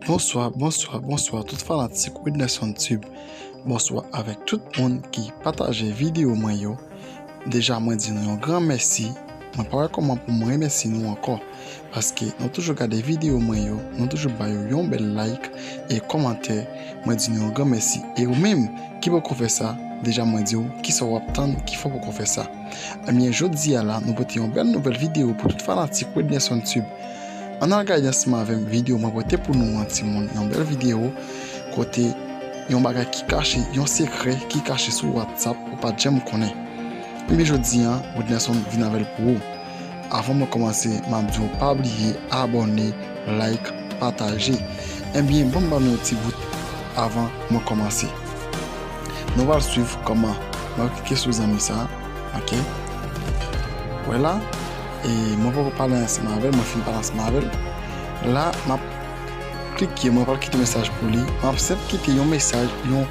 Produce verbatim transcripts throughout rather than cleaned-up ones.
Bonswa, bonswa, bonswa tout fanatik Widnerson Tube. Bonswa avèk tout moun ki pataje videyo mwen yo. Deja mwen di nou yon gran mèsi. Mwen pa wè kòman pou mwen remèsye nou ankò. Paske nou toujou gade videyo mwen yo, nou toujou ba yo yon bèl like e kòmantè. Mwen di nou yon gran mèsi. E ou menm ki poko fè sa, deja mwen di w kisa w ap tann ki fè w poko fè sa. Ebyen, jodi a la, nou pote yon bèl nouvèl videyo pou tout fanatik Widnerson Tube. Ann al gade ansanm avè m videyo mwen pote pou nou an, timoun. Yon bèl videyo kote yon bagay ki kache, yon sekrè ki kache sou WhatsApp ou pa t janm konnen. Ebyen, jodi a, Widnerson vin avè l pou ou. Avan mwen kòmanse, m ap di w pa bliye abòne, like, pataje. Ebyen, ban m ba nou yon ti bout avan mwen kòmanse. Nou pral swiv kòman. Mwen klike sou zanmi sa, ok. Wè la, e mwen poko pale ansanm avè l, mwen fin pale ansanm avè l. La, m ap klike, mwen pral kite mesaj pou li. M ap senp kite yon mesaj, yon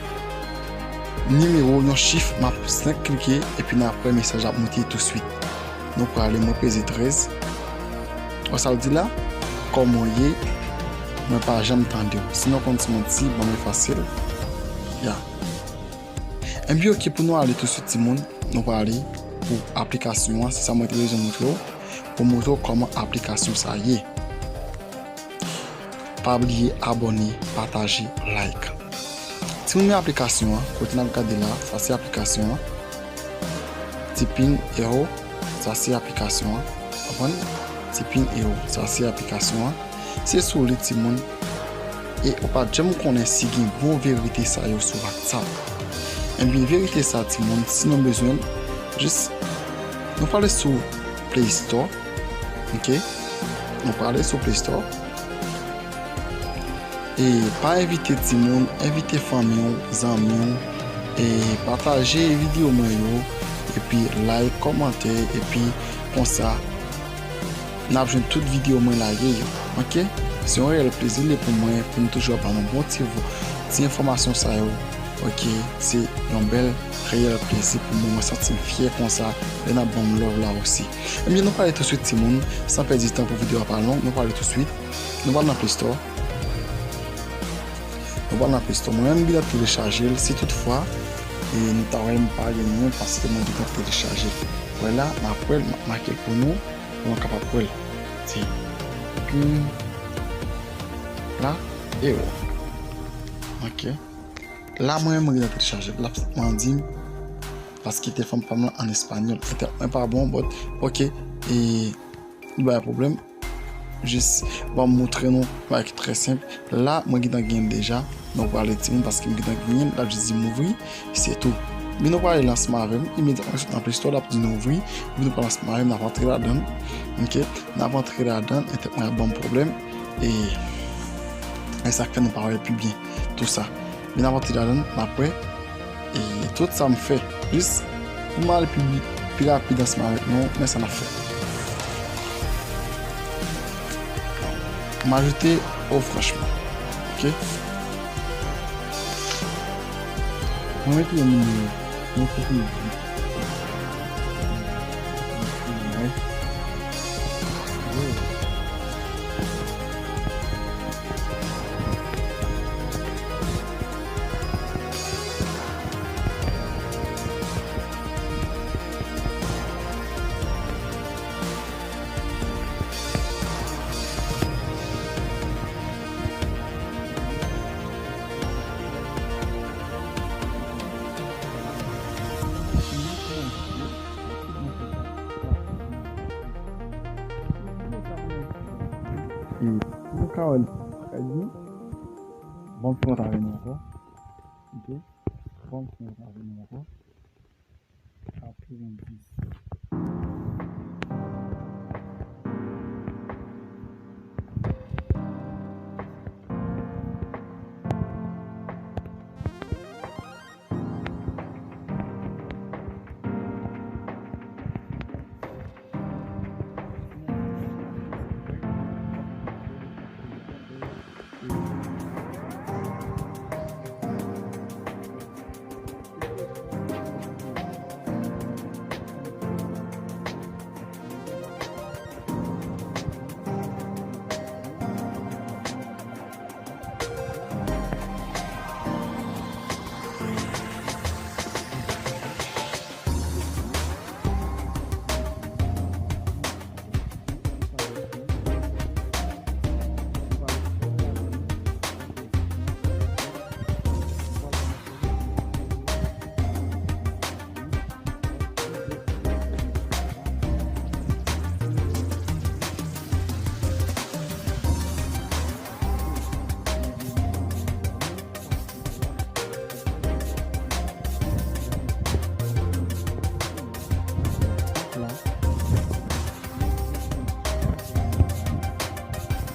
nimewo, yon chif, m ap senp klike, epi n ap wè mesaj ap moute touswit. Nou prale, mwen peze trèz. Wè sa l di la? Kòman w ye? Mwen pa janm tande w. Si nou konn ti manti, ban mwen fasil. Ya. Ebyen, ok, pou nou ale touswit, timoun, nou prale pou aplikasyon an. Se sa mwen te bezwen montre w, pou montre w kòman aplikasyon sa ye. Pa bliye abòne, pataje, like. Timoun, men aplikasyon an, kote n ap gade la, sa se aplikasyon an. Typing Hero, sa se aplikasyon an. Konprann? Typing Hero, sa se aplikasyon an. Se sou li, timoun. E ou pa t janm konnen si gen bon verite sa yo sou WhatsApp. Ebyen, verite sa, timoun, si nou bezwen l, jis nou prale sou Play Store. Ok? Nou prale sou Play Store. E pa envite timoun, envite fanmi w, zanmi w, e pataje videyo mwen yo, epi like, kòmante, epi konsa, n ap jwenn tout videyo mwen lage yo. Ok? Se yon reyèl plezi li pou mwen, pou m toujou ap ba nou bon ti vo-, ti enfòmasyon sa yo. Ok? Se yon bèl, reyèl plezi pou mwen. Mwen santi m fyè konsa, lè n ap ban m love la osi. Ebyen, nou prale touswit, timoun, san pèdi tan pou videyo a pa long, nou prale touswit. Nou pral nan Play Store. Nou pral nan Play Store. Mwen menm, m gentan telechaje l. Si toutfwa, e, nou ta wè m pa genyen, paske mwen gentan telechaje l. Wè la, m ap wè l, m ap make l pou nou, pou nou kapab wè l. Se, hmm, la, e wè. Ok. La, mwen menm, mwen gentan telechaje l. L ap mande m, paske telefòn pa m lan an espanyòl. Entènèt mwen pa bon, but, ok. E, li bay pwoblèm. Jis, ban m montre nou, bagay ki trè senp. La, mwen gentan genyen l deja. Nou prale, timoun, paske m gentan genyen l, l ap jis di m ouvri, se tou. Men nou prale ansanm avè m, imedyatman sot nan Play Store, l ap di nou ouvri, epi nou prale ansanm avè m, n ap antre ladan l. Ok? N ap antre ladan l, entènèt mwen ap ban m pwoblèm. E, e sa k fè nou pa wè pi byen, tou sa. Men n ap antre ladan l, n ap wè. E tout sa m fè, jis pou m ale pi, pi rapid ansanm avèk nou, men sa n ap fè. M ajoute, oh, franchman. Ok? Mwen mete yon nimewo. Mwen fè yon nimewo. E pou nou ka wè l trè byen, ban m fè yon avè nou ankò. Ok? Ban m fè yon avè nou ankò. Katrevendis.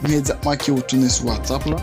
Imedyatman ke w tounen sou WhatsApp la,